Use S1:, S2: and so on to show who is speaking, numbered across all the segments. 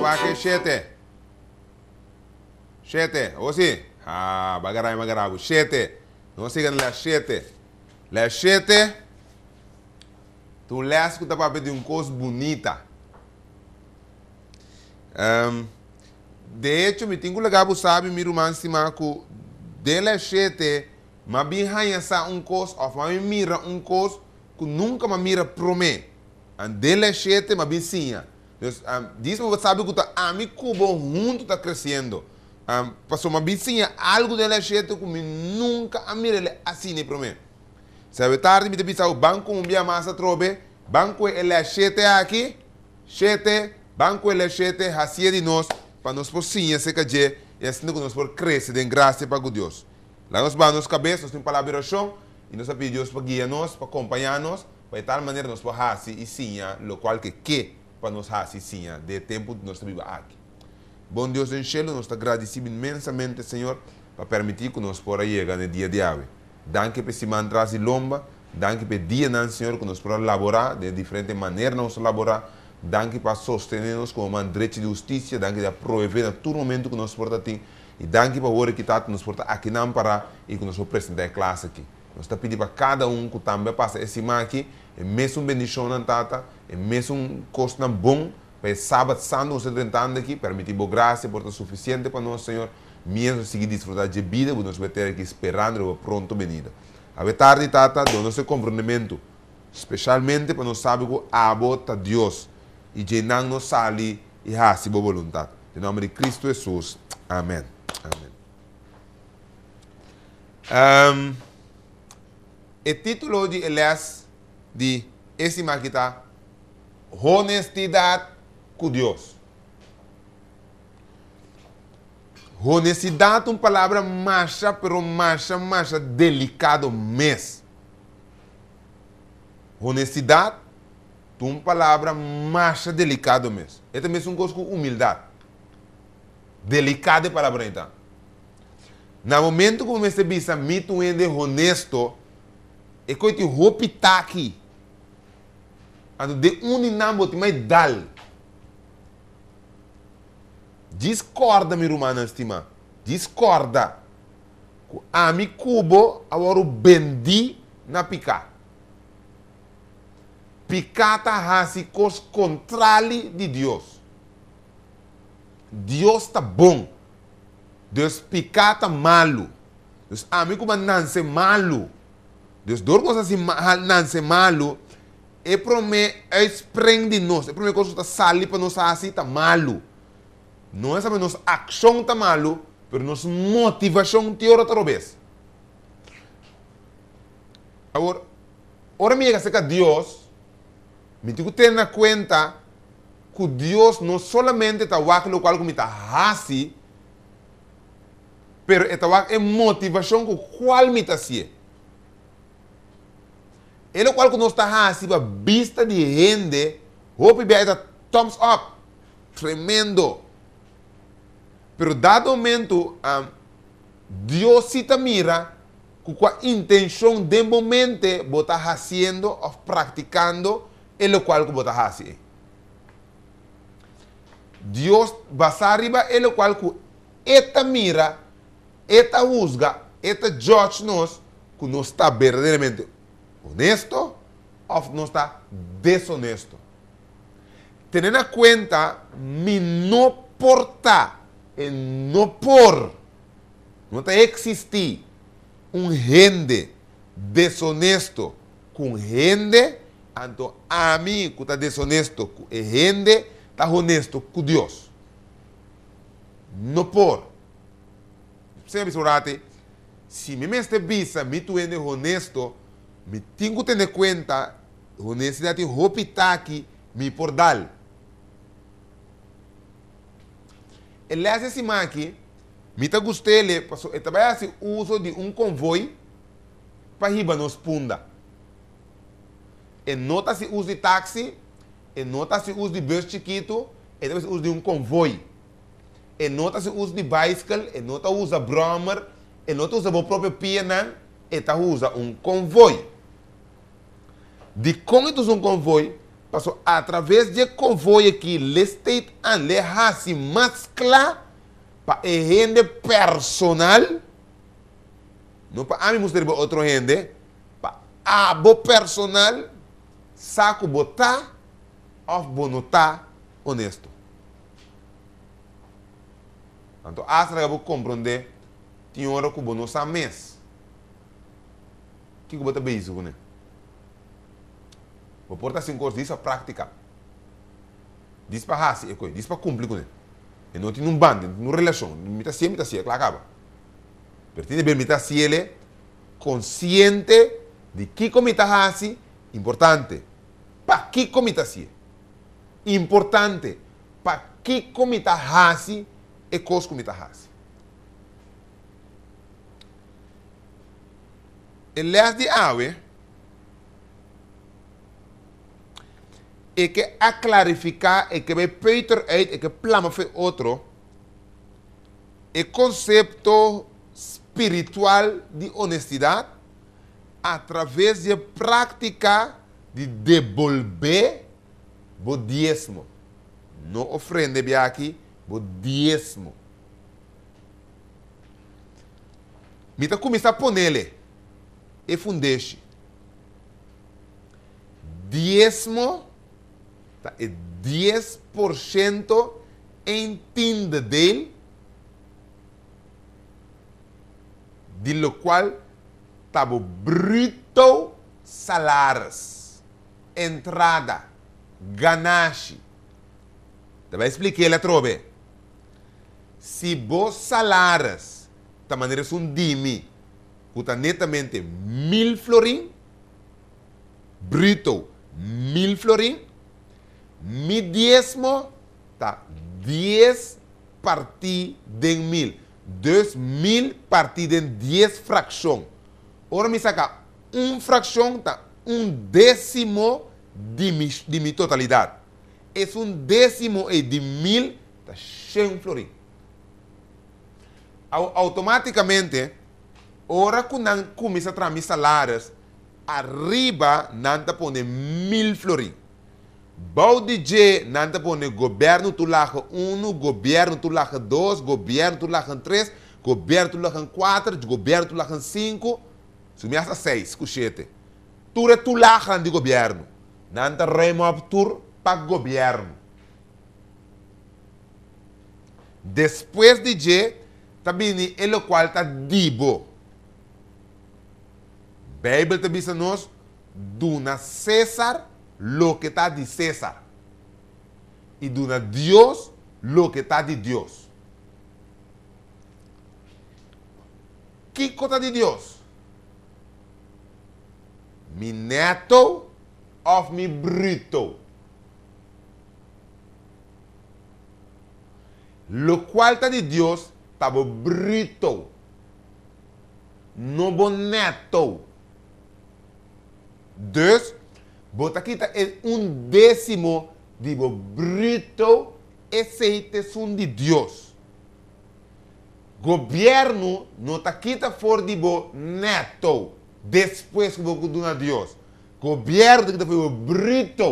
S1: wak e shete. Shete, awor si? Ha, bo a gara mi, bo a gara bo. Shete. Nos a siga na les shete. Les shete ta un les ku ta papia di un kos bunita. De echo, mi tin ku laga bo sabi, mi ruman stimá, ku den les shete m'a bin haña sa un kos òf m'a bin mira un kos ku nunka m'a mira promé. Den les shete m'a bin siña. Dus, dis pa bo sabi ku ta ami ku bo huntu ta kresiendo. Pasobra m'a bin siña algu den les shete ku mi nunka a mira el asina promé. Sabe tardi mi ta bisa bo ban ku un bia mas atrobe, ban ku e les shete aki, shete, ban ku e les shete hasié di nos pa nos por siña aserka dje i asina ku nos por krese den grasia pa ku Dios. Laga nos baha nos kabes, nos tin palabra di orashon i nos ta pidi Dios pa guia nos, pa kompañá nos, pa e tal manera nos por hasi i siña lokual ke ke pa nos hasi i siña den e tempu ku nos ta biba aki. Bon Dios den shelu, nos ta gradisí bo inmensamente, Señor, pa permití ku nos por a yega na e dia di awe. Danki pa e siman tras di lomba. Danki pa e dianan, Señor, ku nos por a laborá den e diferente maneranan nos a laborá. Danki pa a sostené nos ku bo man drechi di hustisia. Danki di a proveé na tur momentu ku nos por ta tin. I danki pa wor ki Tata nos por ta akinan pará i ku nos por presentá e klas aki. Nos ta pidi pa kada un ku tambe a pasa e siman aki e mesun bendishonnan, Tata, e mesun kosnan bon pa e Sabat Santu nos ta drentando aki. Permití bo grasia por ta sufisiente pa nos, Señor, mientras nos sigui disfrutá dje bida ku nos bai ter aki sperando riba bo pronto benida. Awe tardi, Tata, duna nos e komprondementu, speshalmente pa nos sabi ku abo ta Dios i dje nan nos sali i hasi bo boluntat. Den nòmber di Kristu Hesus. Amèn. Amèn. E título di e lès di e siman aki ta Honestidat ku Dios. Honestidat ta un palabra masha pero masha masha delikado mes. Honestidat ta un palabra masha delikado mes. E ta mesun kos ku humildat. Delikado e palabra ei ta. Na momento ku bo mester bisa mi ta un hende honesto, e koe tin hopi taki. Anto den un di nan bo tin mai dal. Djis kòrda, mi rumannan stimá, djis kòrda ku ami ku bo a wòrdu bendí na piká. Piká ta hasi kos kontrali di Dios. Dios ta bon, dus piká ta malu. Dus ami ku bo a nanse malu. Dus dor ku nos a hasi nanse malu, E promé uitspring di nos, e promé kos ku ta sali pa nos hasi ta malu. No es nos akshon ta malu, pero nos motivashon tin ora ta robes. Awor, ora mi yega serka Dios, mi tin ku tene na kuenta ku Dios no solamente ta wak lokual ku mi ta hasi, pero e ta wak e motivashon ku kual mi ta hasié. E lokual ku nos ta hasi pa bista di hende, hopi bia e ta thumbs up, tremendo. Pero dado momento, Dios si ta mira ku kua intenshon den bo mente bo ta hasiendo òf praktikando e lokual ku bo ta hasi ei. Dios basá riba e lokual ku e ta mira, e ta husga, e ta judge nos ku nos ta berdaderamente honesto òf nos ta deshonesto. Tene na kuenta mi no por ta, e no por, no ta eksistí un hende deshonesto ku un hende, anto ami ku ta deshonesto ku e hende ta honesto ku Dios. No por. Señor bisa un rati, si mi mester bisa mi tu hende honesto, mi tin ku tene kuenta honestidad tin hopi taki mi por dal. E les di siman aki, mi ta gust'ele pasobra e ta bai hasi uso di un konvoi pa hiba nos punda. E no ta hasi uso di taksi, e no ta hasi uso di bus chikitu, e ta hasi uso di un konvoi. E no ta hasi uso di baiskel, e no ta usa bròmer, e no ta usa bo propio pianan, e ta usa un konvoi. Dikon e ta usa un konvoi? Paso atraves di e konvoi aki le state an le hasi mas kla pa e hende personal, no pa ami mustra riba otro hende, pa abo personal sa ku bo ta òf bo no ta honesto. Anto asta laga bo komprondé tin ora ku bo no sa mes kiko bo ta bezig kuné. Bo por ta hasi un kos dis pa práktika, dis pa hasi e kos, dis pa kumpli kuné. E no tin un banda, e no tin un relashon. Mi ta hasié, mi ta hasié, kla kaba. Pero tin di ber mi ta hasiel konsiente di kiko mi ta hasi, importante, pakiko mi ta hasié. Importante, pakiko mi ta hasi e kos ku mi ta hasi. E lès di awe e ke a klarifiká, e ke bai peuter uit, e ke plama for e otro, e konsepto spiritual di onestidat atraves di e práktika di debolbé bo diesmo. No ofrenda e bia aki, bo diesmo. Mi ta kuminsá ponele e fundeshi. Diesmo ta e 10% een tiende deel di lokual ta bo bruto salaris, entrada, ganashi. Ta bai splikel atrobe. Si bo salaris ta manera esun di mi ku ta netamente mil florin, bruto mil florin, mi diesmo ta dies partí den mil, dus mil partí den dies frakshon. Ora mi saka un frakshon ta un désimo di mi di mi totalidat. Esun désimo ei di mil ta shen florin. Au automáticamente ora cu nan cuminsa traha mi salaris ariba nan ta pone mil florin. Bou di dje nan ta pone gobierno toelage uno, gobierno toelage dos, gobierno toelagen tres, gobierno toelagen cuater, gobierno toelagen cinco, sumi hasta seis cu shete. Tur e toelagenan di gobierno nan ta ruim op tur pa gobierno. Despues di dje ta bini e lokual ta di bo. Beibel ta bisa nos, Duna Sésar loke ta di Sésar, i duna Dios loke ta di Dios. Kiko ta di Dios? Mi nèto òf mi bruto? Lokual ta di Dios ta bo bruto, no bo nèto. Dus, bo ta kita e un désimo di bo bruto, esei ta esun di Dios. Gobièrnu no ta kita for di bo nèto despues ku bo duna Dios. Gobièrnu ta kita for di bo bruto.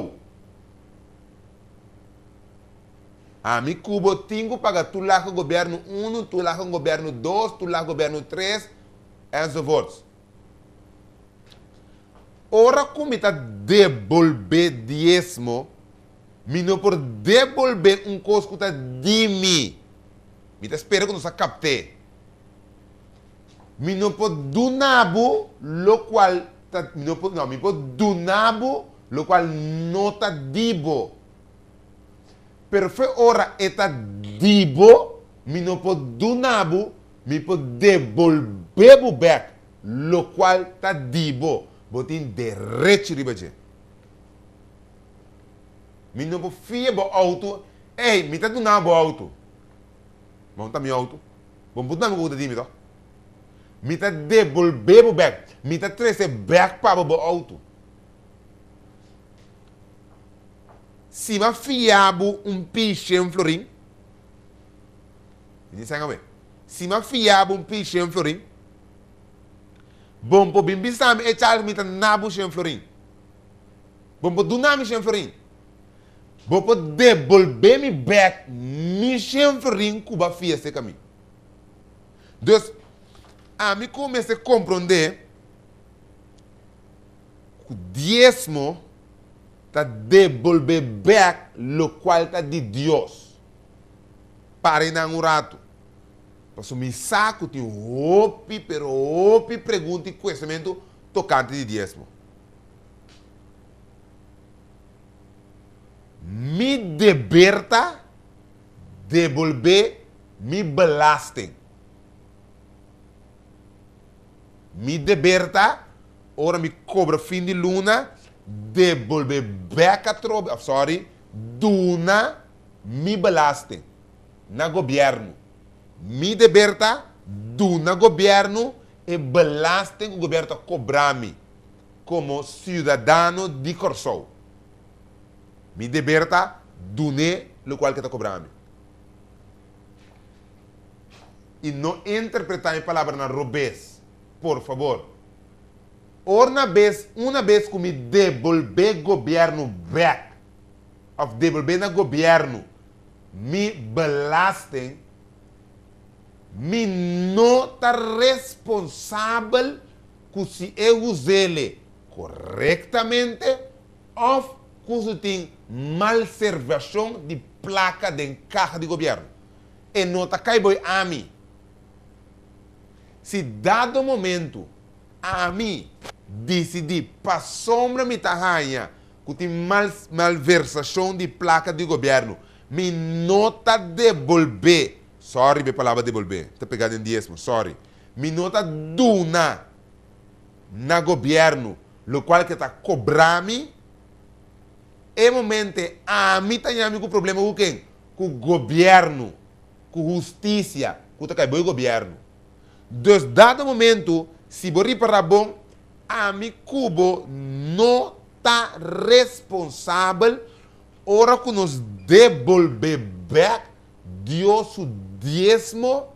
S1: Ami ku bo tin ku paga toelage gobièrnu unu, toelage gobièrnu dos, toelage gobièrnu tres, enzovoorts. Ora ku mi ta debolbé diesmo, mi no por debolbé un kos ku ta di mi. Mi ta spera ku nos a kapt'é. Mi no por duna bo lokual ta, mi no por, no, mi por duna bo lokual no ta di bo. Pero fe ora e ta di bo, mi no por duna bo, mi por debolbe bo bek lokual ta di bo. Bo tin derechi riba dje. Mi no por fia bo outo, ey, mi ta duna bo outo. Ma no ta mi outo. Bo no por duna mi ku ta di mi to. Mi ta debolbe bo bek, mi ta trese bek pa bo bo outo. Si m'a fia bo un pishen florin, mi tin sèn awe, si m'a fia bo un pishen florin, bon por bin bisa mi, e Charles mi ta na bo shen florin. Bon por duna mi shen florin. Bo por debolbé mi bèk mi shen florin ku bo a fia serka mi. Dus, ami ku mester komprondé ku diesmo ta debolbé bèk lokual ta di Dios. Para einan un ratu. Pasobra mi sa ku tin hopi, pero hopi pregunta i kuestionamentu tokante di diesmo. Mi deber ta debolbé mi belasting. Mi deber ta, ora mi kobra fin di luna, debolbé bèk atrobe, òf sòri, duna mi belasting na gobièrnu. Mi deber ta duna gobièrnu e belasting ku gobièrnu ta kobra mi komo siudadano di Kòrsou. Mi deber ta dun'é lokual ke ta kobra mi. I no interpretá mi palabranan robes, por fabor. Orna bes, una bes ku mi debolbé gobièrnu bèk, òf debolbé na gobièrnu mi belasting, mi no ta responsabel ku si e us'ele korektamente òf ku si tin malservashon di plaka den kaha di gobièrnu. E no ta kai boi ami. Si dado momentu ami disidí pasobra mi ta haña ku tin mal malversashon di plaka di gobièrnu, mi no ta debolbé, sorry pa e palabra debolbé, ta pegá den diesmo, sorry, mi no ta duna na gobièrnu lokual ke ta kobra mi, e momente ami ta ñami ku problema ku ken? Ku gobièrnu, ku hustisia ku ta kai bo e gobièrnu. Dus dado momentu si bo ripará bon, ami ku bo no ta responsabel ora ku nos debolbé bèk Dios su diesmo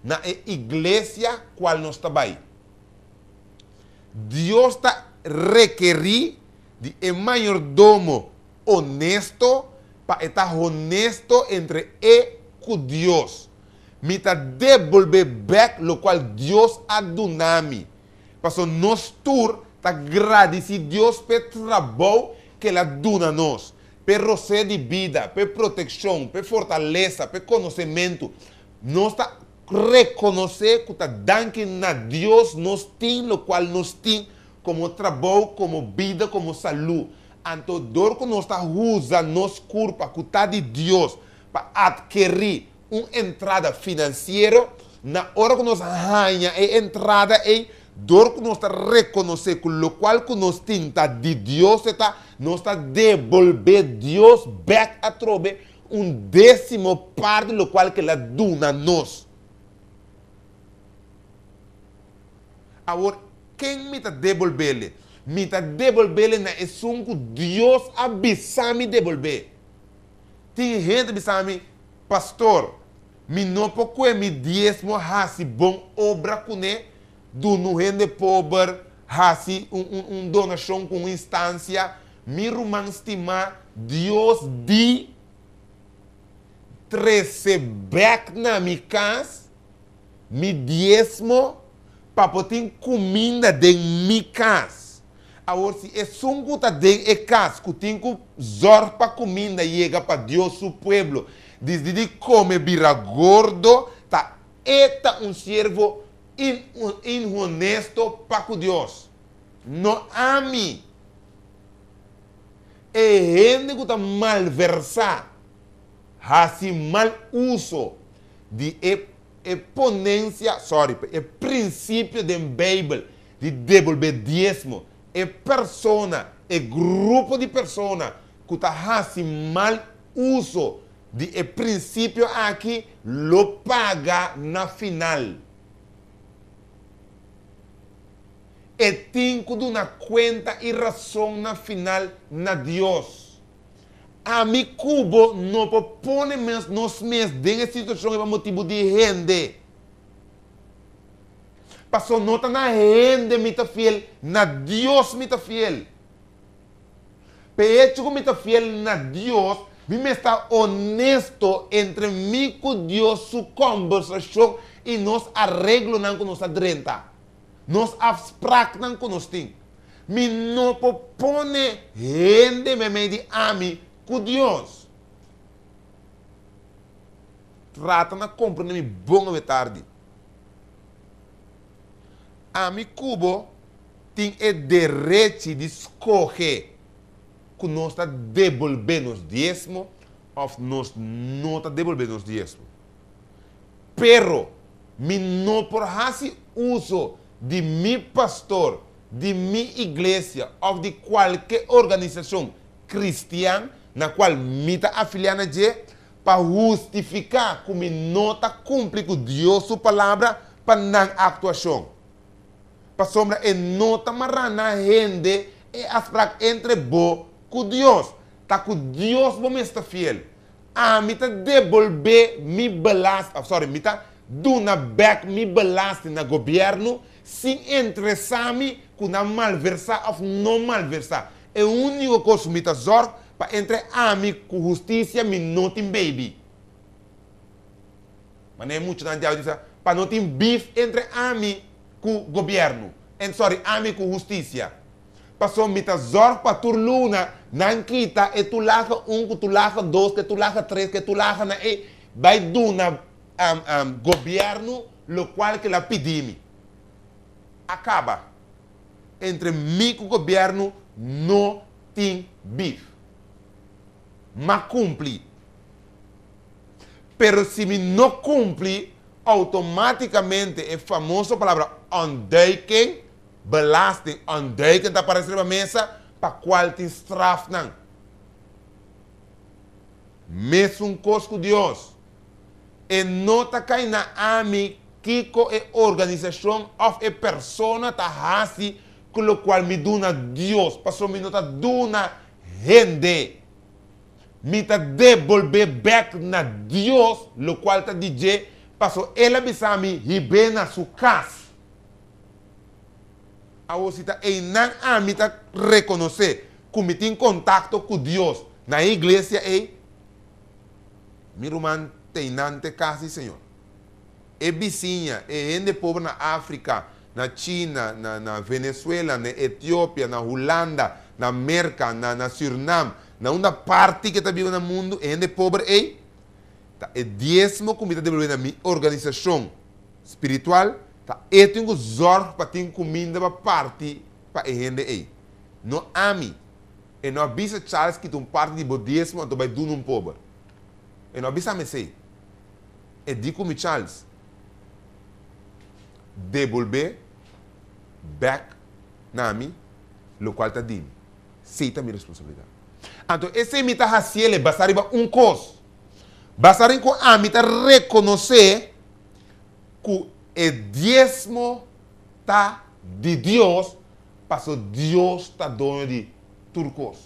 S1: na e iglesia kual nos ta bai. Dios ta rekerí di e mayordomo honesto pa e ta honesto entre e ku Dios. Mi ta debolbé bèk lokual Dios a duna mi. Pasobra nos tur ta gradisí Dios p'e trabou ku el a duna nos, p'e rosé di bida, p'e protekshon, p'e fortalesa, p'e konosementu. Nos ta rekonosé ku ta danki na Dios nos tin lokual nos tin komo trabou, komo bida, komo salú. Anto dor ku nos ta usa nos kurpa ku ta di Dios pa atkerí un entrada finansiero, na ora ku nos haña e entrada ei, dor ku nos ta rekonosé ku lokual ku nos tin ta di Dios e ta, nos ta debolbé Dios bèk atrobe un désimo parti lokual ku el a duna nos. Awor, ken mi ta debolb'é? Mi ta debolb'é na esun ku Dios a bisa mi debolb'é. Tin hende bisa mi, Pastor, mi no por kue mi diesmo hasi bon obra kuné, duna un hende pober, hasi un un un donashon ku un instansia. Mi ruman stimá, Dios di trese bèk na mi kas mi diesmo pa por tin kuminda den mi kas. Awor si esun ku ta den e kas ku tin ku zòrg pa kuminda yega pa Dios su pueblo disdi di kome bira gordo, ta e ta un siervo inhonesto pa ku Dios, no ami. E hende ku ta malversá, hasi mal uso di e e ponensia, sorry, e prinsipio den Beibel di debolbé diesmo, e persona, e grupo di persona ku ta hasi mal uso di e prinsipio aki lo paga na final. E tin ku duna kuenta i rason na final na Dios. Ami ku bo no por pone mes nos mes den e situashon ei pa motibu di hende. Paso no ta na hende mi ta fiel, na Dios mi ta fiel. P'e hecho ku mi ta fiel na Dios, mi mester ta honesto entre mi ku Dios su kòmbersashon i nos areglonan ku nos a drenta, nos afspraknan ku nos tin. Mi no por pone hende meimei di ami ku Dios. Trata na komprende mi bon awe tardi. Ami ku bo tin e derechi di skohe ku nos ta debolbé nos diesmo òf nos no ta debolbé nos diesmo. Pero mi no por hasi uso di mi pastor, di mi iglesia òf di kualke organisashon kristian na kual mi ta afiliá na dje pa hustifiká ku mi no ta kumpli ku Dios su Palabra pa nan aktuashon. Pasobra e no ta mará na hende e afsprak entre bo ku Dios. Ta ku Dios bo mes ta fiel. Ami ta debolbé mi belasting, of sorry, mi ta duna bèk mi belasting na gobièrnu sin interesá mi ku nan malversá òf no malversá. E úniko kos ku mi ta zòrg pa entre ami ku hustisia mi no tin baby. Manera e muchanan djawe bisa, pa no tin beef entre ami ku gobièrnu, en sorry, ami ku hustisia. Pasobra mi ta zòrg pa tur luna nan kita e tulaga un ku tulaga dos ku e tulaga tres ku e tulaga nan ei bai duna gobièrnu lokual ku el a pidi mi. A kaba. Entre mi ku gobièrnu no tin beef. M'a kumpli. Pero si mi no kumpli, outomátikamente e famoso palabra ontduiking, belasting, ontduiking ta aparesé riba mesa pa kual tin strafnan. Mesun kos ku Dios. E no ta kai na ami kiko e organisashon òf e persona ta hasi ku lokual mi duna Dios, pasobra mi no ta duna hende. Mi ta debolbé bèk na Dios lokual ta di dje, pasobra el a bisa mi hib'é na su kas. Awor si ta einan ami ta rekonosé ku mi tin kontakto ku Dios na e iglesia ei, mi ruman t'einan t'e kas di Señor. E bisiña, e hende pober na Afrika, na China, na na Venezuela, na Etiopia, na Hulanda, na Merka, na na Surnam, na unda parti ke ta biba na mundu, e hende pober ei, ta e diesmo ku mi ta debolbé na mi organisashon spiritual, ta e tin ku zòrg pa tin kuminda pa parti pa e hende ei. No ami. E no a bisa Charles kita un parti di bo diesmo anto bai duna un pober. E no a bisa mi esei. E di ku mi Charles, debolbé bèk na mi lokual ta di mi. Esei ta mi responsabilidat. Anto esei mi ta hasiel e basá riba un kos. Basá riba ku ami ta rekonosé ku e diesmo ta di Dios, pasobra Dios ta doño di tur kos.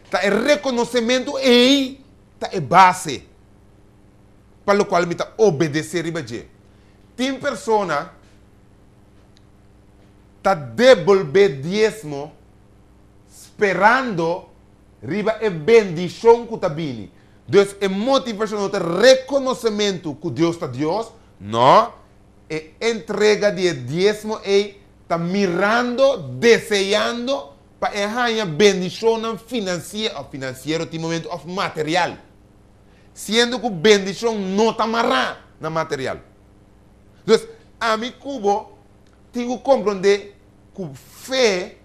S1: Ta e rekonosementu ei ta e base pa lokual mi ta obedesé riba dje. Tin persona ta debolbé diesmo sperando riba e bendishon ku ta bini. Dus e motivashon no ta rekonosementu ku Dios ta Dios, no, e entrega di e diesmo ei ta mirando, deseando pa e haña bendishonnan finansie òf finansiero tin momentu òf material, siendo ku bendishon no ta mará na material. Dus, ami ku bo tin ku komprondé ku fe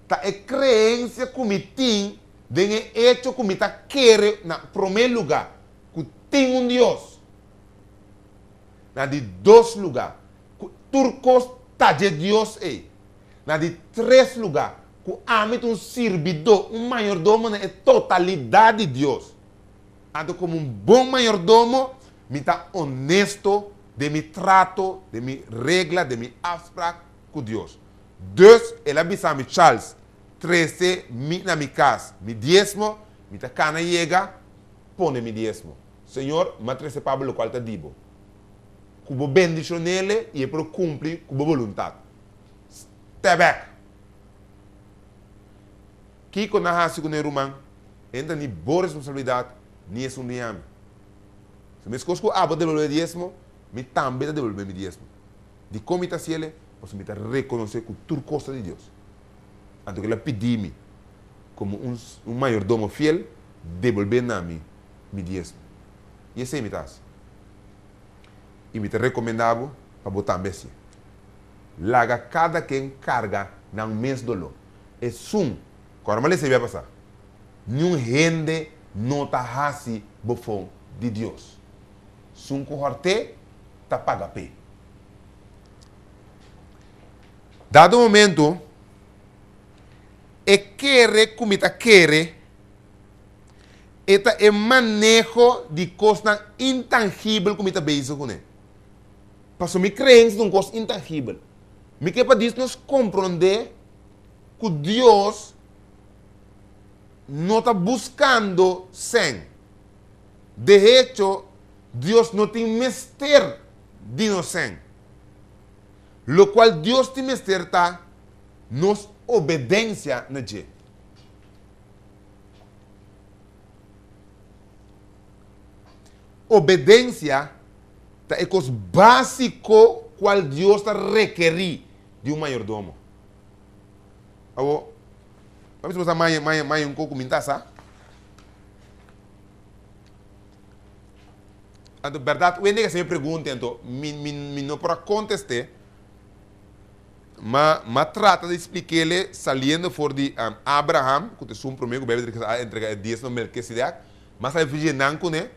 S1: ta e kreensia ku mi tin den e echo ku mi ta kere na promé lugá ku tin un Dios, na di dos lugá ku tur kos ta dje Dios ei. Na di tres lugá, ku ami ta un sirbidó, un mayordomo na e totalidat di Dios. Anto komo un bon mayordomo, mi ta onesto den mi trato, den mi regla, den mi afsprak ku Dios. Dus, el a bisa mi, Charles, trese mi na mi kas mi diesmo, mi ta kana yega, pone mi diesmo. Señor, mi a trese pa bo lokual ta di bo. Ku bo bendishon'ele i e por kumpli ku bo boluntat. Step back. Kiko nan hasi ku nan ruman, e no ta ni bo responsabilidat ni esun di ami. So meskos ku abo debolbé diesmo, mi tambe ta debolbé mi diesmo. Dikon mi ta hasi el? Pasobra mi ta rekonosé ku tur kos ta di Dios. Anto kila pidi mi, komo un un mayordomo fiel, debolbé na mi mi diesmo. I esei mi ta hasi. I mi ta rekomendá bo pa bo tambe hasié. Laga kada ken karga nan mes doló. Esun ku ora malesa bia pasá, niun hende no ta hasi bofon di Dios. Sun ku hòrt'é ta paga p'e. Dado momento, e kere ku mi ta kere e ta e maneho di kosnan intangibel ku mi ta bezig kuné. Pasobra mi kreensia ta un kos intangibel. Mi ke pa dis nos komprondé ku Dios no ta buskando sèn. De hecho, Dios no tin mester di nos sèn. Lokual Dios tin mester ta nos obedensia na dje. Obedensia ta e kos básiko kual Dios ta rekerí di un mayordomo. Awor, pa mi sa maña, maña, maña un kos ku mi ta sa. Anto, bèrdat, un hende ke hasi mi pregunta, anto mi, mi, mi no por a kontest'é. Ma, m'a trata di splik'é saliendo for di Abraham, ku ta esun promé ku Beibel ta a entregá e diesmo Melkisedek. M'a sabi fiji nan kuné.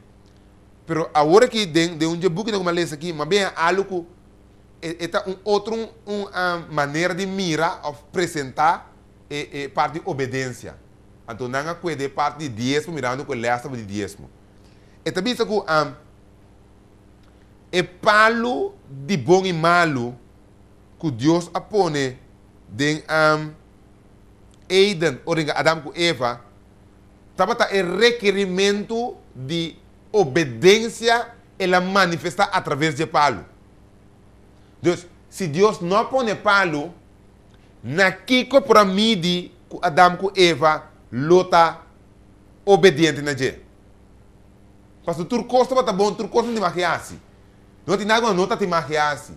S1: Pero awor aki den den un dje bukinan ku mi a lesa aki, m'a bia algu ku e e ta un otro un manera di mira òf presentá e e parti di obedensia. Anto nan a kueda e parti di diesmo mirando ku e lès tabata di diesmo. E ta bisa ku e palu di bon i malu ku Dios a pone den Eden ora den Adam ku Eva tabata e rekerimentu di obedensia el a manifestá atraves dje palu. Dus, si Dios no a pone palu, na kiko por a midi ku Adam ku Eva lo ta obediente na dje? Pasobra tur kos tabata bon, tur kos no tin mag hasi. No tin nada ku no ta tin mag hasi.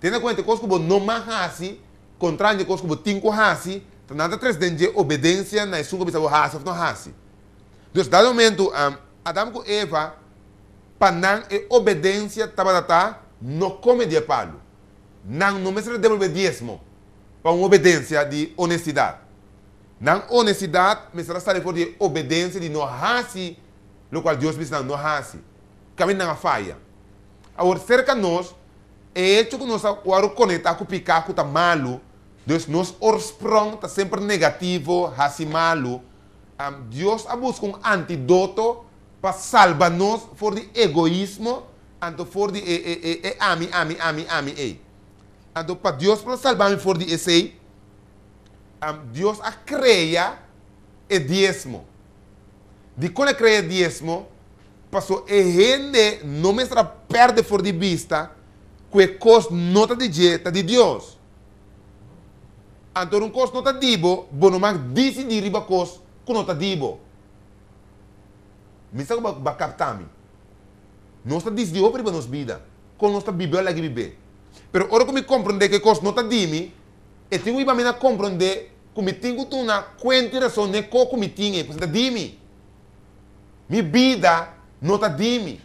S1: Tene kuenta e kos ku bo no mag hasi, kontrandi e kos ku bo tin ku hasi, ta nan ta tres den dje obedensia na esun ku a bisa bo hasi òf no hasi. Dus dado momentu, Adam ku Eva, pa nan e obedensia tabata ta no kome di e palu. Nan no mester a debolbé diesmo pa un obedensia di onestidat. Nan onestidat mester a sali for di e obedensia di no hasi lokual Dios bisa nan no hasi. Kaminda nan a faya. Awor, serka nos, E hecho ku nos a wòrdu konektá ku piká ku ta malu, dus nos oorsprong ta semper negativo, hasi malu, Dios a buska un antidoto pa salba nos for di egoismo, anto for di e e e e ami, ami, ami, ami ei. Anto pa Dios por a salba mi for di esei, Dios a krea e diesmo. Dikon el a krea e diesmo? Paso e hende no mester a perde for di bista ku e kos no ta di dje, ta di Dios. Anto ora un kos no ta di bo, bo no mag disidí riba kos ku no ta di bo. Mi sa ku bo a kapta mi. Nos ta disidí hopi riba nos bida, kon nos ta biba o lag'i bib'é. Pero ora ku mi komprondé ku e kos no ta di mi, e tin ku hiba mi na komprondé ku mi tin ku duna kuenta i rason n'e kos ku mi tin ei, pasobra ta di mi. Mi bida no ta di mi.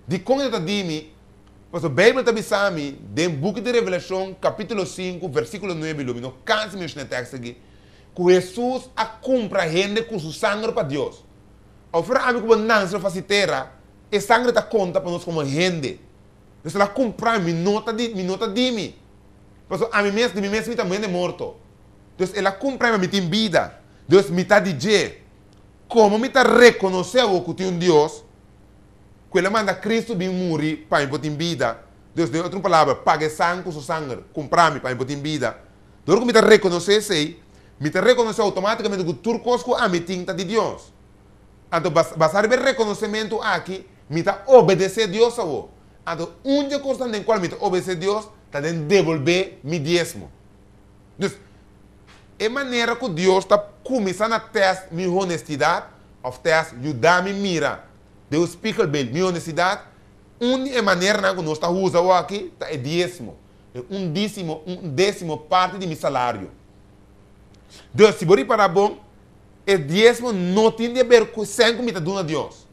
S1: Dikon e no ta di mi? Pasobra Beibel ta bisa mi den buki di Revelashon kapítulo sinku versíkulo nuebe, lo mi no kansa menshoná e tekst aki, ku Hesus a kumpra hende ku su sanger pa Dios. Ora ami ku bo nanse lo fasi tera, e sanger ta konta pa nos komo hende. Nos el a kumpra mi, mi no ta di, mi no ta di mi. Pasobra ami mes, di mi mes mi ta un hende morto. Dus el a kumpra mi pa mi tin bida. Dus mi ta di dje. Komo mi ta rekonosé awor ku tin un Dios, ku el a manda Kristu bin muri pa mi por tin bida, dus den otro palabra, paga e san ku su sanger, kumpra mi pa mi por tin bida, dor ku mi ta rekonosé esei, mi ta rekonosé outomátikamente ku tur kos ku ami tin ta di Dios. Anto basá riba e rekonosementu aki, mi ta obedesé Dios awor. Anto un dje kosnan den kual mi ta obedesé Dios ta den debolbé mi diesmo. Dus. E manera ku Dios ta kuminsá na tèst mi honestidat, òf tèst yuda mi mira den un spiegelbeeld mi honestidat, un di e maneranan ku nos ta usa awor-aki ta e diesmo, e un dísimo, un désimo parti di mi salario. Dus, si bo ripará bon, e diesmo no tin di aber ku sèn ku mi ta duna Dios.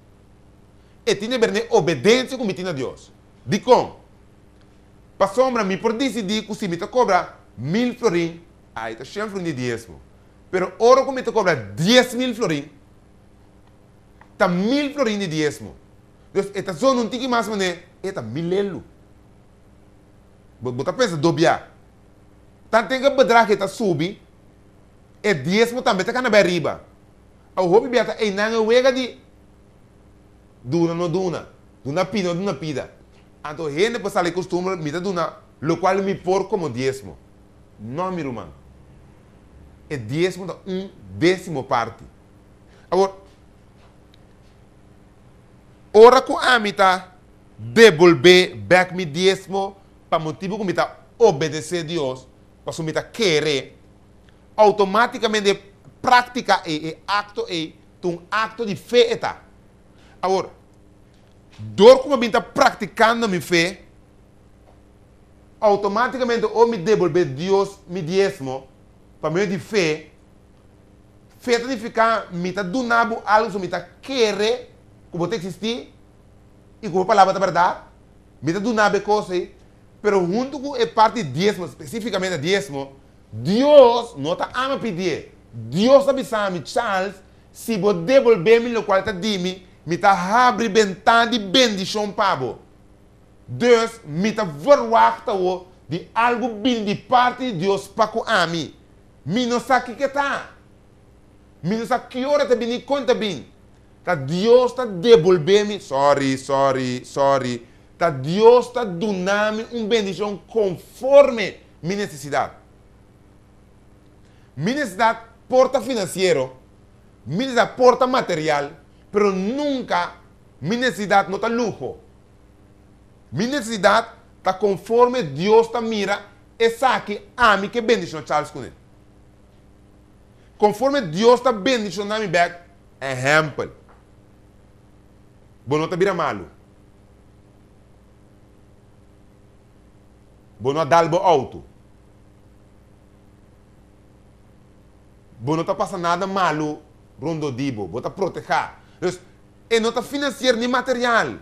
S1: E tin di aber na e obedensia ku mi tin na Dios. Dikon? Pasobra mi por disidí ku si mi ta kobra mil florin, ai ta shen florin di diesmo. Pero ora ku mi ta kobra 10,000 florin, ta 1000 florin di diesmo. Dus e ta zona un tiki mas manera e ta milelu. Bo bo ta pensa dobiá. Tanten ku e bedrag ei ta subi, e diesmo tambe ta kana bai riba. Awo hopi bia ta einan e wega di duna no duna, duna pida no duna pida. Anto hende por sali kustumber mi ta duna lokual mi por komo diesmo. No mi ruman. E diesmo ta un desimo parti. Awor, ora ku ami ta debolbé bèk mi diesmo pa motibu ku mi ta obedesé Dios, pasobra mi ta kere, outomátikamente e práktika ei, e akto ei, ta un akto di fe e ta. Awor, dor ku mi a bin ta praktikando mi fe, outomátikamente ora mi debolbé Dios mi diesmo pa medio di fe, fe ta nifiká mi ta duna bo algu pasobra mi ta kere ku bo ta eksistí i ku bo palabra ta bèrdat, mi ta duna bo e kos ei, pero huntu ku e parti di diesmo, spesífikamente diesmo, Dios no ta ama pidié. Dios ta bisa mi, Charles, si bo debolbé mi lokual ta di mi, mi ta habri bentana di bendishon pa bo. Dus, mi ta verwagt awo di algu bini di parti di Dios pa ku ami. Mi no sa kiko e ta. Mi no sa ki ora e ta bini i kon e ta bini. Ta Dios ta debolbé mi, sorry, sorry, sorry, ta Dios ta duna mi un bendishon konforme mi nesesidat. Mi nesesidat por ta finansiero, mi nesesidat por ta material, pero nunka mi nesesidat no ta luho. Mi nesesidat ta konforme Dios ta mira esaki ami ke bendishona Charles kuné. Konforme Dios ta bendishona mi bèk, ehèmpel, bo no ta bira malu. Bo no a dal bo outo. Bo no ta pasa nada malu rondó di bo. Bo ta protehá. Dus, e no ta finansiero ni material.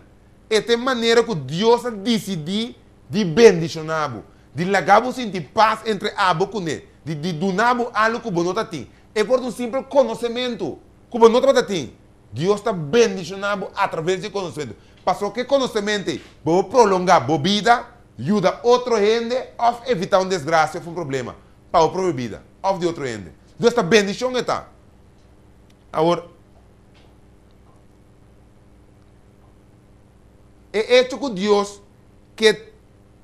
S1: E ta e manera ku Dios a disidí di bendishoná bo, di laga bo sinti pas entre abo kuné, di di duna bo algu ku bo no ta tin. E por ta un simpel konosementu ku bo no tabata tin. Dios ta bendishoná bo atraves di e konosementu. Pasobra ku e konosementu ei, bo por prolongá bo bida, yuda otro hende òf evitá un desgrasia òf un problema pa bo propio bida òf di otro hende. Dios ta bendishon e ta. Awor, e echo ku Dios ke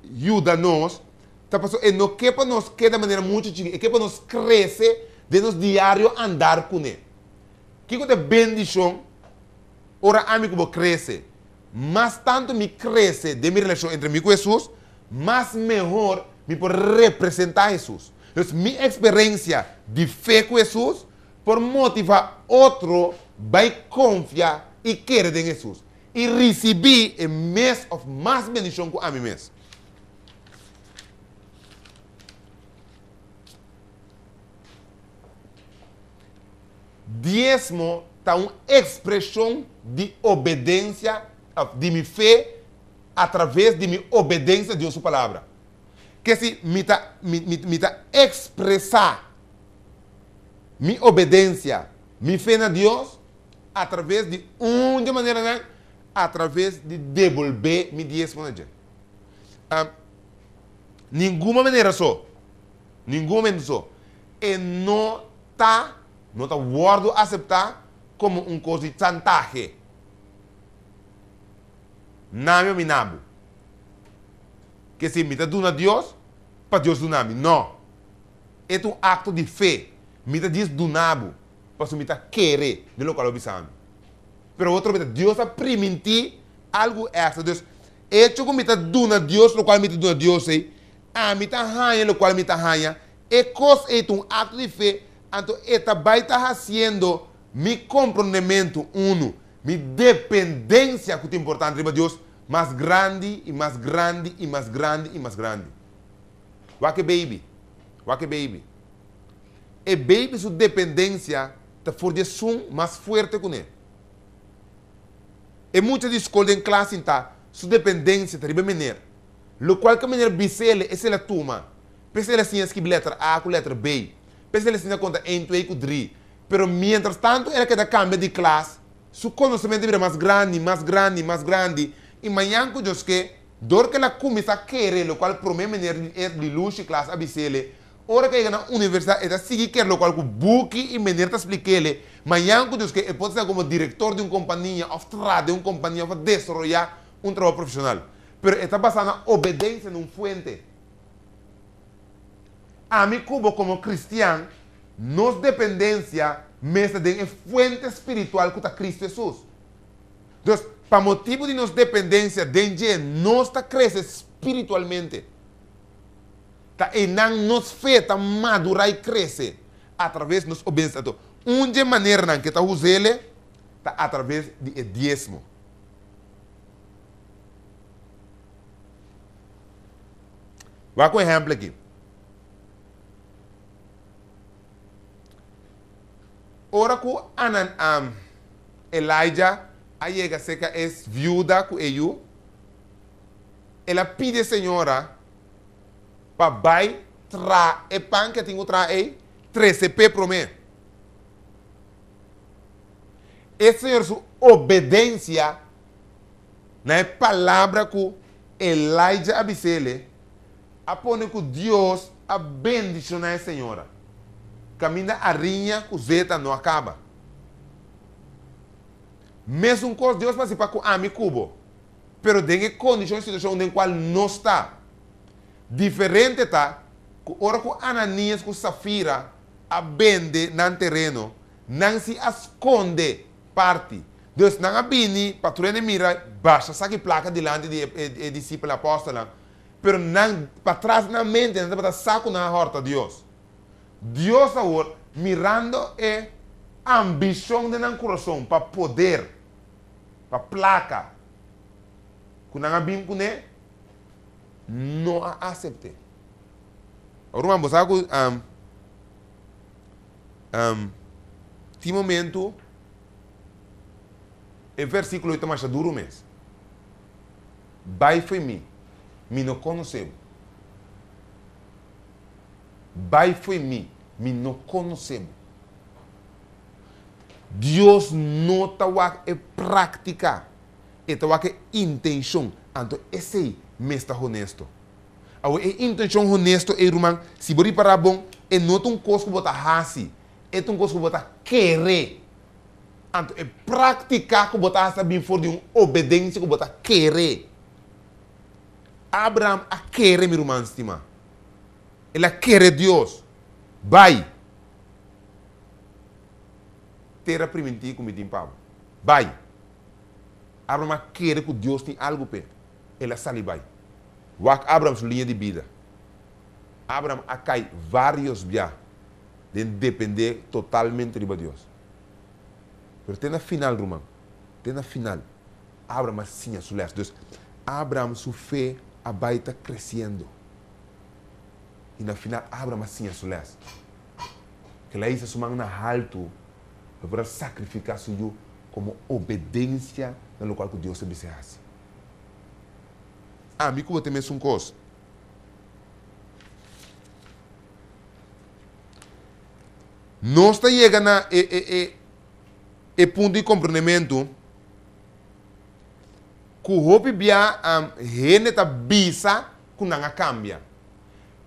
S1: yuda nos ta pasobra e no ke pa nos keda manera muchu chikí, e ke pa nos krese den nos diario andar kuné. Kiko ta e bendishon ora ami ku bo krese? Mas tantu mi krese den mi relashon entre mi ku Hesus, mas mehor mi por representá Hesus. Dus mi eksperensia di fe ku Hesus por motivá otro bai konfia i kere den Hesus i risibí e mes òf mas bendishon ku ami mes. Diesmo ta un ekspreshon di obedensia òf di mi fe atraves di mi obedensia Dios su Palabra. Ke si mi ta mi mi ta ekspresá mi obedensia, mi fe na Dios atraves di un di e maneranan, atraves di debolbé mi diesmo na dje. Ningun manera so, ningun momento so, e no ta, no ta wòrdu aseptá komo un kos di chantahe. Nami o mi nabu. Ke si mi ta duna Dios, pa Dios duna mi. No. E ta un akto di fe. Mi ta djis duna bo, pasobra mi ta kere den lokual bo bisa mi. Pero otro bes Dios a primintí algu èkstra. Dus, echo ku mi ta duna Dios lokual mi ta duna Dios ei, ami ta haña lokual mi ta haña. E kos ei ta un akto di fe, anto e ta bai ta hasiendo mi komprondementu unu, mi dependensia ku ta importante riba Dios, mas grandi i mas grandi i mas grandi i mas grandi. Wak e beibi. Wak e beibi. E beibi su dependensia ta for di esun mas fuerte kuné. E mucha di skol den klas sintá, su dependensia ta riba e mener. Lokual ku e mener bis'el, esei el a tuma. P'esei el a siña skibi lèter A ku lèter B. P'esei el a siña konta ein, twee ku dri. Pero miéntras tantu el a keda kambia di klas, su konosementu a bira mas grandi, mas grandi, mas grandi. I mañan ku Dios ke, dor ku el a kuminsá kere lokual promé mener di e di lushi klas a bis'el, ora ku a yega na universidat e ta sigui kere lokual ku buki i mener ta splik'el. Mañan ku Dios ke, e por ta komo direktor di un kompania òf traha den un kompania òf a desaroyá un trabou profeshonal. Pero e ta basá na obedensia na un fuente. Ami ku bo komo kristian, nos dependensia mester den e fuente spiritual ku ta Kristu Hesus. Dus, pa motibu di nos dependensia den dje nos ta krese spiritualmente. Ta einan nos fe ta madurá i krese atraves nos obedensia. Anto, un dje maneranan ku e ta us'el ta atraves di e diesmo. Wak un ehèmpel aki. Ora ku Anan, um, Elijah a yega serka e viuda ku e yu, el a pidi e señora pa bai traha e pan ku e tin ku traha ei, trese p'e promé. E señora su obedensia na e palabra ku Elijah a bis'el a pone ku Dios a bendishoná e señora, kaminda ariña ku zeta no a kaba. Mesun kos Dios por hasi pa ku ami ku bo, pero den e kondishon i situashon den kual nos ta. Diferente ta ku ora ku Ananias ku Safira a bende nan tereno, nan si a skonde parti. Dus nan a bini pa tur hende mira basha saki plaka dilanti di e disipel apòstelnan, pero nan patras nan mente nan tabata sa ku nan a hòrta Dios. Dios awor, mirando e ambishon den nan kurason pa poder, pa plaka ku nan a bin kuné, no a asept'é. Ruman, bo sa ku tin momentu E versíkulo ei ta masha duru mes. Bai fo'i mi, mi no konosé bo. Bai fo'i mi, mi no konosé bo. Dios no ta wak e práktika, e ta wak e intenshon. Anto esei mes ta honesto. Awor e intenshon honesto ei, ruman, si bo ripará bon, e no ta un kos ku bo ta hasi, e ta un kos ku bo ta kere. Anto e práktika ku bo ta hasi ta bin for di un obedensia ku bo ta kere. Abraham a kere, mi ruman stimá. El a kere Dios. Bai. Tera primintí ku mi tin pa bo. Bai. Abraham a kere ku Dios tin algu p'e. El a sali bai. Wak Abraham su liña di bida. Abraham a kai vários bia den dependé totalmente riba Dios. Pero te na final, ruman, te na final, Abraham a siña su les. Dus, Abraham su fe a bai ta kresiendo. I na final, Abraham a siña su les. Kel a hisa su man na haltu pa por a sakrifiká su yu komo obedensia na lokual ku Dios a bis'é hasi. Ami ku bo ta e mesun kos. Nos ta yega na e e e e punto di komprendementu ku hopi bia hende ta bisa ku nan a kambia.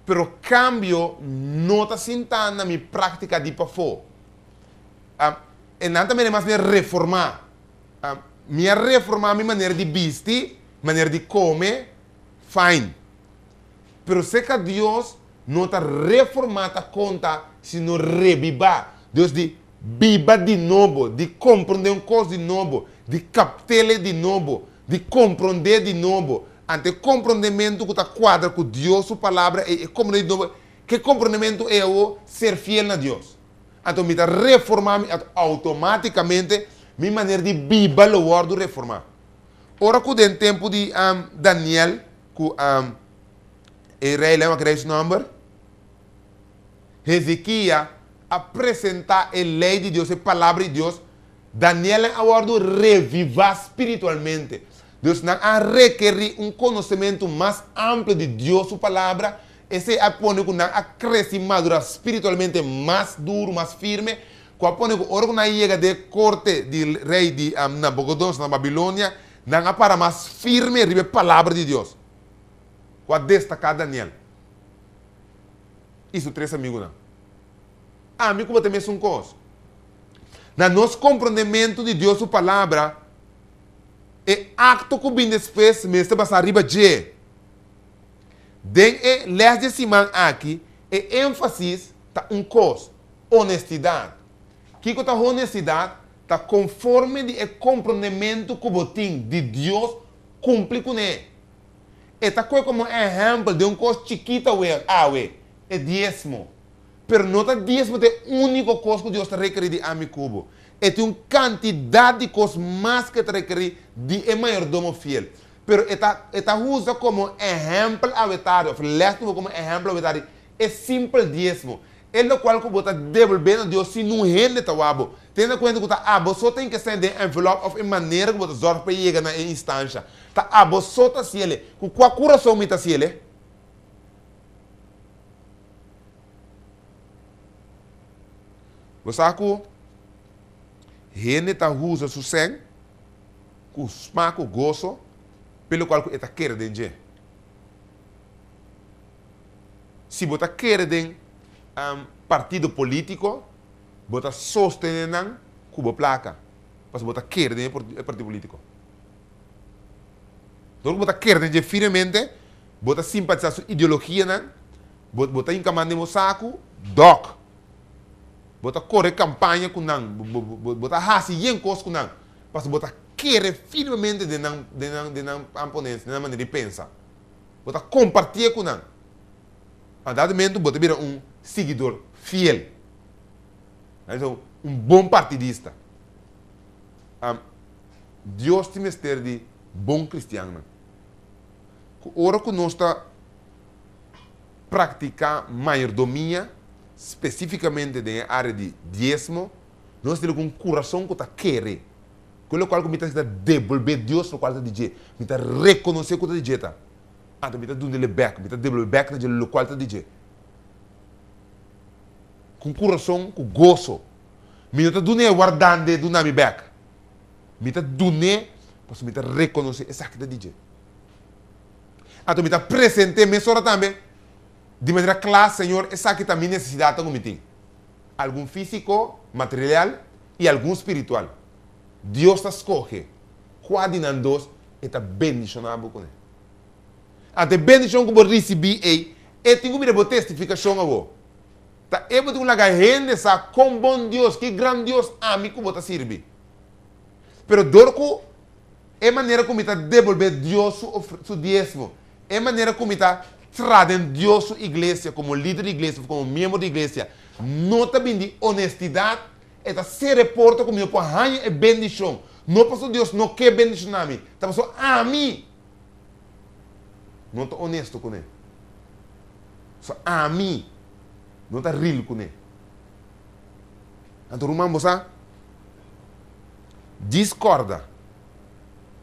S1: Pero kambio no ta sinta na mi práktika di pafó. E nan ta mira mas bien reformá. Mi a reformá mi manera di bisti, manera di kome, fine. Pero serka Dios no ta reformá ta konta, sino rebibá. Dios di biba di nobo, di komprondé un kos di nobo, di kapt'el di nobo, di komprondé di nobo. Ante e komprondementu ku ta kuadra ku Dios su Palabra ei, e komprondé di nobo. Ku e komprondementu ei awor, ser fiel na Dios. Anto mi ta reformá mi, anto outomátikamente mi manera di biba lo wòrdu reformá. Ora ku den tempu di Daniel, ku e rei lei wak rei su nòmber, Hezekia, a presentá e lei di Dios, e palabra di Dios, Danielnan a wòrdu revivá spiritualmente. Dus nan a rekerí un konosementu mas amplio di Dios su Palabra. Esei a pone ku nan a krese i madurá spiritualmente mas duru, mas firme, ku a pone ku ora ku nan a yega den e korte di rei di Nabukodonosor na Babilonia, nan a para mas firme riba e Palabra di Dios, ku a destaká Daniel i su tres amigunan. Ami ku bo ta e mesun kos. Na nos komprondementu di Dios su Palabra, e akto ku bin despues mester basá riba dje. Den e lès di e siman aki, e énfasis ta un kos, honestidat. Kiko ta honestidat? Ta konforme di e komprondementu ku bo tin di Dios, kumpli kuné. E ta kohe komo ehèmpel den un kos chikit awe, awe, e diesmo. Pero no ta diesmo ta e úniko kos ku Dios ta rekerí di ami ku bo. E tin un kantidat di kos mas ku e ta rekerí di e mayordomo fiel. Pero e ta e ta usa komo ehèmpel awetari òf lès di bo komo ehèmpel awetari e simpel diesmo. E lokual ku bo ta debolbé na Dios sin nun hende ta wak bo. Tene na kuenta ku ta abo so tin ke sende den envelòp òf e manera ku bo ta zòrg pa e yega na e instansha. Ta abo so ta hasiel. Ku kua kurason mi ta hasiel? Bo sa ku hende ta usa su sèn ku smak ku goso p'e lokual ku e ta kere den dje. Si bo ta kere den partido polítiko, bo ta sostené nan ku bo plaka, pasobra bo ta kere den e partido polítiko. Dor ku bo ta kere den dje firmemente, bo ta simpatisá su ideologianan, Bo bo ta hinka man den bo saku, dòk. Bo ta kore kampaña ku nan, bo bo bo ta hasi yen kos ku nan, pasobra bo ta kere firmemente den nan den nan den nan ponensia, den nan manera di pensa. Bo ta kompartié ku nan. Na dado momento bo ta bira un siguidor fiel. Nan bisa un bon partidista. Dios tin mester di bon kristiannan. Ku ora ku nos ta praktiká mayordomia, spesífikamente den e área di diesmo, nos tin ku un kurason ku ta kere. Ku lokual ku mi ta ta debolbé Dios lokual ta di dje. Mi ta rekonosé ku ta di dje ta. Anto mi ta dun'el e bèk, mi ta debolbé bèk na dje lokual ta di dje. Ku un kurason ku goso. Mi no ta dun'é wardand'é duna mi bèk. Mi ta dun'é pasobra mi ta rekonosé esaki ta di dje. Anto mi ta present'é mesora tambe di manera kla, Señor, esaki ta mi nesesidatnan ku mi tin, algun físiko, material, i algun spiritual. Dios ta skohe kua di nan dos e ta bendishoná bo kuné. Anto e bendishon ku bo risibí ei, e tin ku bira bo testifikashon awor. Ta e bo tin ku laga hende sa kon bon Dios, ki gran Dios ami ku bo ta sirbi. Pero dor ku E manera ku mi ta debolbé Dios su su diesmo, e manera ku mi ta tra den Dios su iglesia komo lider di iglesia òf komo miembro di iglesia no ta bin di onestidat, e ta sera e porta ku mi no por haña e bendishon. No pasobra Dios no ke bendishoná mi, ta pasobra ami no ta onesto kuné. Pasobra ami no ta ril kuné. Anto ruman bo sa? Djis kòrda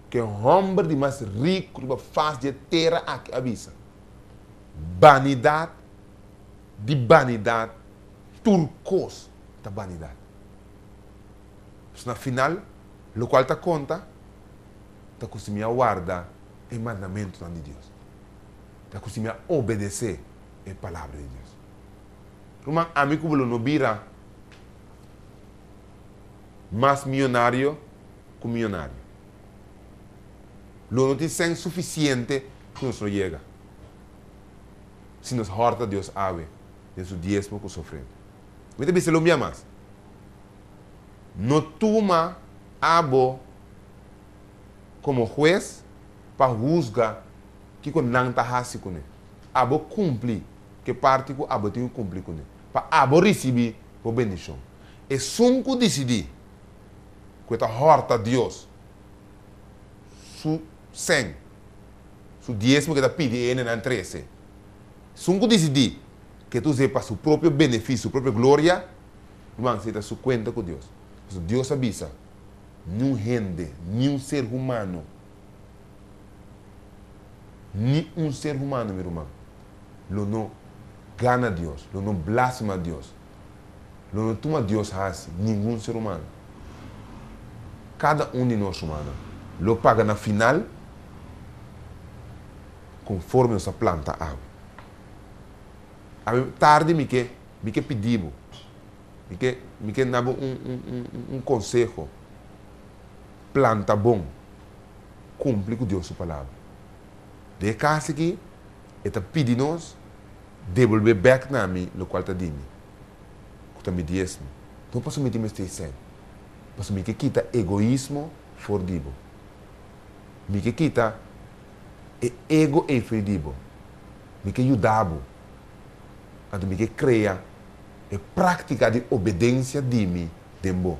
S1: ku e hòmber di mas riku riba fas di e tera aki a bisa, Banidat di banidat, tur kos ta banidat. Pues na final, lokual ta konta ta ku si mi a warda e mandamentunan di Dios, ta ku si mi a obedesé e palabra di Dios. Ruman, ami ku bo lo no bira mas miyonario ku miyonario. Lo no tin sèn sufisiente ku nos lo yega si nos hòrta Dios awe den su diesmo ku su ofrenda. Mi ta bisa lo un bia mas, No tuma abo komo hues pa husga kiko nan ta hasi kuné. Abo kumpli. ku e parti ku abo tin ku kumpli kuné, pa abo risibí bo bendishon. Esun ku disidí ku e ta hòrta Dios su sèn, su diesmo ku e ta pidi e hendenan trese, esun ku disidí ku e ta us'é pa su propio benefisio, su propio gloria, ruman, esei ta su kuenta ku Dios. Pasobra Dios a bisa, Niun hende, niun ser humano, Ni un ser humano, mi ruman, lo no gana Dios, lo no blasfema Dios, lo no tuma Dios hasi, ningun ser humano. Kada un di nos, rumannan, lo paga na final konforme nos a planta awe. Awe tardi mi ke, mi ke pidi bo, mi ke, mi ke na bo un, un, un, un konseho, planta bon. Kumpli ku Dios su palabra. Den e kas aki, e ta pidi nos debolbé bèk na mi lokual ta di mi, ku ta mi diesmo. No pasobra mi tin mester e sèn, pasobra mi ke kita egoismo for di bo. Mi ke kita e ego ei for di bo. Mi ke yuda bo. Anto mi ke krea e práktika di obedensia di mi den bo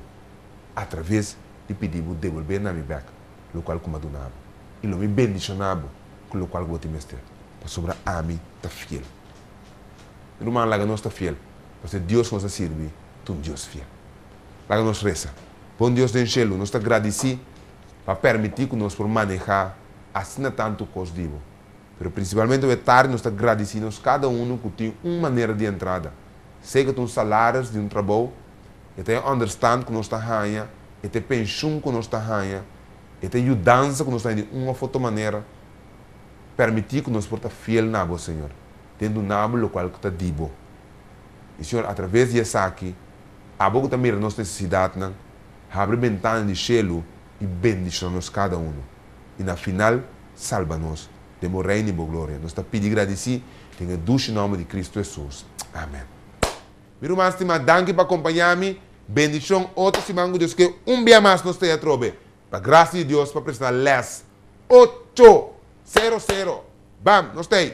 S1: atraves di pidi bo debolbé na mi bèk lokual ku mi a duna bo, i lo mi bendishoná bo ku lokual ku bo tin mester, pasobra ami ta fiel. Mi ruman, laga nos ta fiel, pasobra e Dios ku nos ta sirbi ta un Dios fiel. Laga nos resa. Bon Dios den shelu, nos ta gradisí pa permití ku nos por manehá asina tantu kos di bo. Pero prinsipalmente awe tardi nos ta gradisí nos kada unu ku tin un manera di entrada, sea ku ta un salaris di un trabou, E ta e understand ku nos ta haña, e ta e penshun ku nos ta haña, e ta e yudansa ku nos ta haña di un òf otro manera. Permití ku nos por ta fiel na Bo, Señor, den duna Bo lokual ku ta di Bo. I, Señor, atraves di esaki, Abo ku ta mira nos nesesidatnan, habri bentana di shelu i bendishoná nos kada unu. I na final, salba nos den Bo Reino i Bo gloria. Nos ta pidi i gradisí den e dushi nòmber di Kristu Hesus. Amen. Mi ruman stima danki pa kompañá mi. Bendishon otro siman ku Dios ke un bia mas nos ta e atrobe. Pa grasia di Dios pa presentá les ocho sero sero. Bam! Nos ta ei.